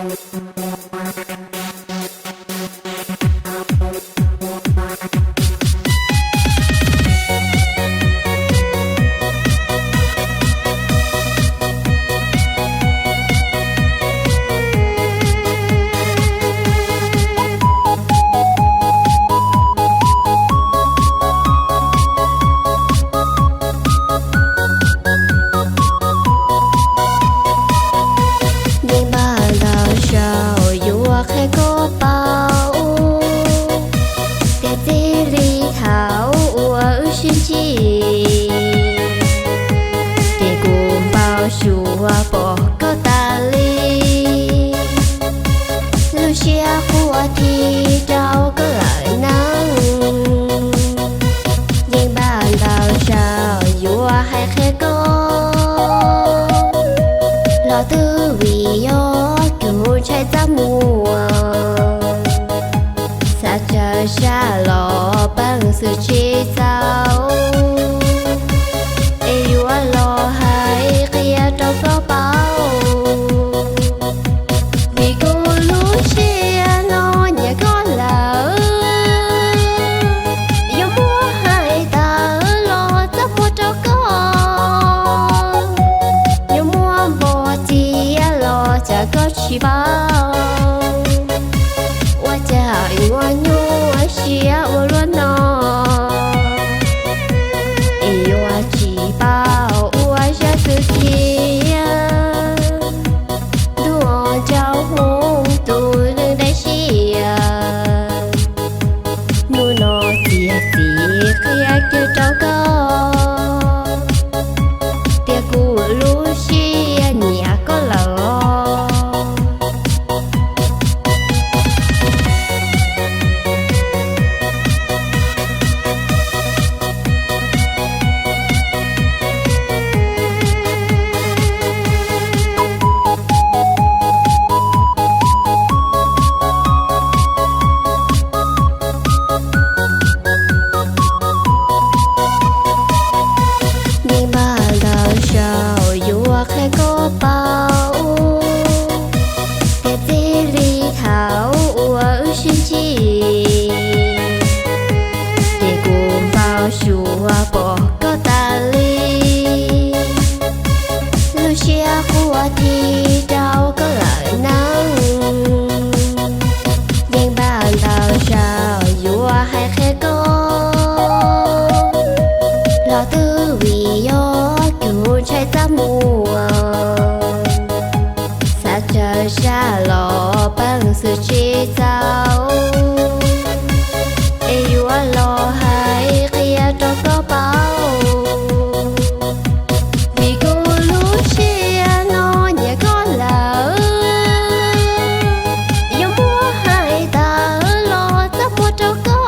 Yeej npaj ntau zaus yuav qhia koj paub, tiam sis txij li thaum uas wb sib ntsib, ces kuv npau suav pom koj tas li. Lub siab quaj thi rau koj lawm nawb. Yeej npaj ntau zaus yuav hais qhia koj, los twb vim yog kuv ntshai txaj muag, xav tsaws zaj los peev xwm tsis txaus, es yuav los hais qhia rau koj paub. Vim kuv lub siab no nyiam koj lawm, yuav muab hais tawm los txaj muag rau koj, yuav muab npog cia los cas koj tsis paub. Ua cas yuav nyuaj siab ua luaj no, es yuav tsis paub ua zaj twg thiab. Ntuj ncauj hmoob tus neeg dab tsi, hnub no txiav txim qhia kiag rau koj, tias kuv lub siab nyiam koj lawm. Yeej npaj ntau zaus yuav qhia koj paub, tiam sis txij li thaum uas wb sib ntsib, ces kuv npau suav pom koj tas li. Lub siab quaj thi rau koj lawm nawb. Yeej npaj ntau zaus yuav hais qhia koj, los twb vim yog kuv ntshai txaj muag, xav tsaws zaj los peev xwm tsis txaus, es yuav los hais qhia rau koj paub. Vim kuv lub siab no nyiam koj lawm, yuav muab hais tawm los txaj muag rau koj,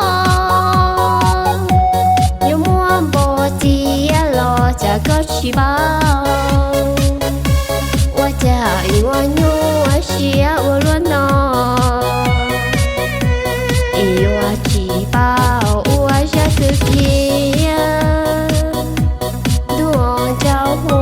yuav muab npog cia los cas koj tsis paub. Ua cas yuav nyuaj siab ua luaj no, es yuav tsis paub ua zaj twg thiab. Ntuj ncauj hmoob